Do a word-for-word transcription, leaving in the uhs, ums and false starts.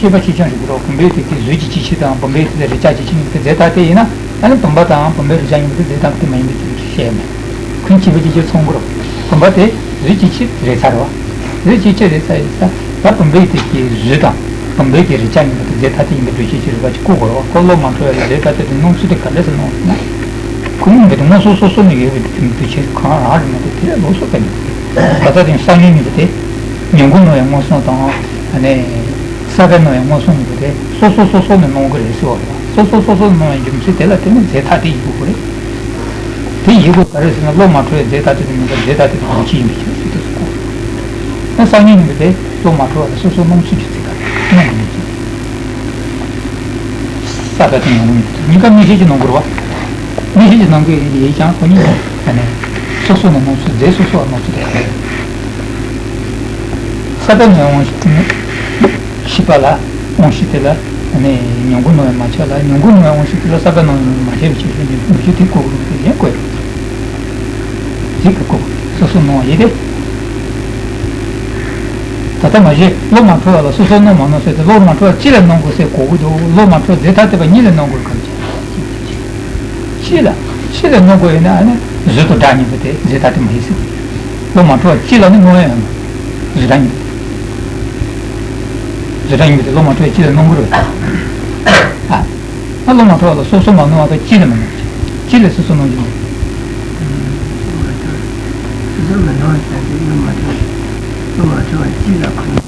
དཔྱད་པ་ཆེ་ཆུང་ཞིག་དགོས་རེད། བུམ་པའི་དེ་གི་གཟུགས་ཀྱི་སྤྱི་ཕྱིར་དང་བུམ་པའི་དེ་རེག་བྱ་སྤྱི་ཕྱིར་གཉིས་ཀྱི་རྫས་ཐ་དད་ཡིན་ན། ཨ་ནི་བུམ་པ་དང་བུམ་པའི་རེག་བྱ་གཉིས་ཀྱི་རྫས་ཐ་དད་མ་ཡིན་པའི་ཚུལ་བཤད་ཡོད་མེད། ཁུངས་གཅིག་པ་གཅིག་གིས་མཚོན་དགོས་རེད། བུམ་པ་དེ་གཟུགས་སྤྱི་ཕྱིར་རེག་ཚར་བ། གཟུགས་སྤྱི་ཕྱིར་རེག་ཚར་ཡིན་ཙང་། ད་བུམ་པའི་དེ་གི་གཟུགས་དང་བུམ་པའི་གི་རེག་བྱ་གཉིས་ཀྱི་རྫས་ཐ་དད་ཡིན་པའི་འགྲེལ་བཤད་ཅིག་རིགས་པ་ཅིག་བཀོད་དགོས་རེད་བ། ཁོ་བློ་མ་འཁྲུལ་བ་ལ་རྫས་ཐ་དད་དུ་སྣང་ཚུལ་དེ་ག་འདྲ་སེ་སྣང་ཟེར་ན། ཁོ་གཉིས་ཀྱི་དེ་མངོན་སུམ་སོ་སོ་ནས་ཡོད་པའི་དེ་འདུ་བྱེད་གང་རང་རེད་མ་གཏོགས་དེ་ལས་ལོགས་སུ་ག་ནས་ཡོད། ད་ལྟ་དེ་སང་ཉིན་གཉིས་པོ་དེ། མྱུ་གུ་སྣང་བའི་མངོན་སུམ་དང་། ཨ་ནི། ས་པའི་སྣང་བའི་མངོན་སུམ་གཉིས་པོ་དེ་སོ་སོ་སོ་སོ་ནས་སྣང་གི་རེད་ཟེར་བ་རེད། སོ་སོ་སོ་སོ་ནས་སྣང་བའི་རྒྱུ་མཚན་དེ་ལ་བརྟེན་ནས་རྫས་ཐ་དད་ཡིན་དགོས་ཀྱི་རེད། དེ་ཡིན་དགོས་ག་རེ་ཟེར་ན། བློ་མ་འཁྲུལ་བའི་རྫས་ཐ་དད་དུ་མིན་པར་རྫས་ཐ་དད་དུ་འདུ་བྱེད་ཡིན་པའི་ཕྱིར་ཟེར་དུས་སུ་གོ། ན་སང་ཉིན་གཉིས་པོ་དེ་བློ་མ་འཁྲུལ་བ་ལ་སོ་སོ་སྣང་ཚུལ་གྱི་ཚིག་ག་སྣང་གི་མེད་ཀྱི། ས་པའི་སྣང་བའི་མངོན་སུམ་གཉིས་ཀ་མིག་ཤེས་ཀྱིས་སྣང་དགོས་རེད་བ། མིག་ཤེས་ཀྱིས་སྣང་གི་ཡིན་ཀྱང་ཁོ་གཉིས་ནི་སོ་སོ་ནས་སྣང་ཚུལ། རྫས་སོ་སོ་བ་སྣང་ཚུལ་དེ་ག་རེད། ས་པའི་སྣང་བའི་མངོན་ཤེས་པ་ལ། མངོན་ཤེས་དེ་ལ། ཨ་ནི་མྱུ་གུ་སྣང་བས་མ་ཁྱབ་ལ། མྱུ་གུ་སྣང་བའི་མངོན་ཤེས་དེ་ལ་ས་པའི་སྣང་བས་མ་ཁྱབ་པའི་ཕྱིར་ཞེས་པའི་འགྲེལ་བཤད་དེ་བཀོད་དགོས་པ་དེ་གཞན་བཀོད་ཡོད། དེ་ག་བཀོད་དགོས། སོ་སོ་སྣང་བ་ཡིན་ཏེ། ད་ལྟ་མ་གཞི་བློ་མ་འཁྲུལ་བ་ལ་སོ་སོ་སྣང་མ་སྣང་ཟེར་ཏེ། བློ་མ་འཁྲུལ་བ་གཅིག་ལ་སྣང་དགོས་ཟེར་གོ་གི་འདུག་བློ་མ་འཁྲུལ་བ་རྫས་ཐ་དད་པ་གཉིས་ལ་སྣང་དགོས་གམ། གཅིག་ལ། གཅིག་ལ་སྣང་དགོས་ཡོད་ན། ཨ་ནི་གཟུགས་དང་སྒྲ་གཉིས་པོ་དེ་རྫས་ཐ་དད་མ་ཡིན་ཟེར། བློ་མ་འཁྲུལ་བ་གཅིག་ལ་ནི་སྣང་ཡ་ཡོད་མ། གཟུགས་སྒྲ་གཉིས་པོ། གཟུགས་སྒྲ་གཉིས་པོ་དེ་བློ་མ་འཁྲུལ་བ་གཅིག་ལ་སྣང་གི་རེད། ཨ། ཨ། བློ་མ་འཁྲུལ་བ་ལ་སོ་སོ་མ་སྣང་བ་དང་གཅིག་ལ་མི་སྣང་། གཅིག་ལ་སོ་སོ་སྣང་གི་མེད། སོ་སོ་མ་སྣང་བ་བྱས་ཏེ་བློ་མ་འཁྲུལ་བ། བློ་མ་འཁྲུལ་བ་གཅིག་ལ་ཁོ་ན།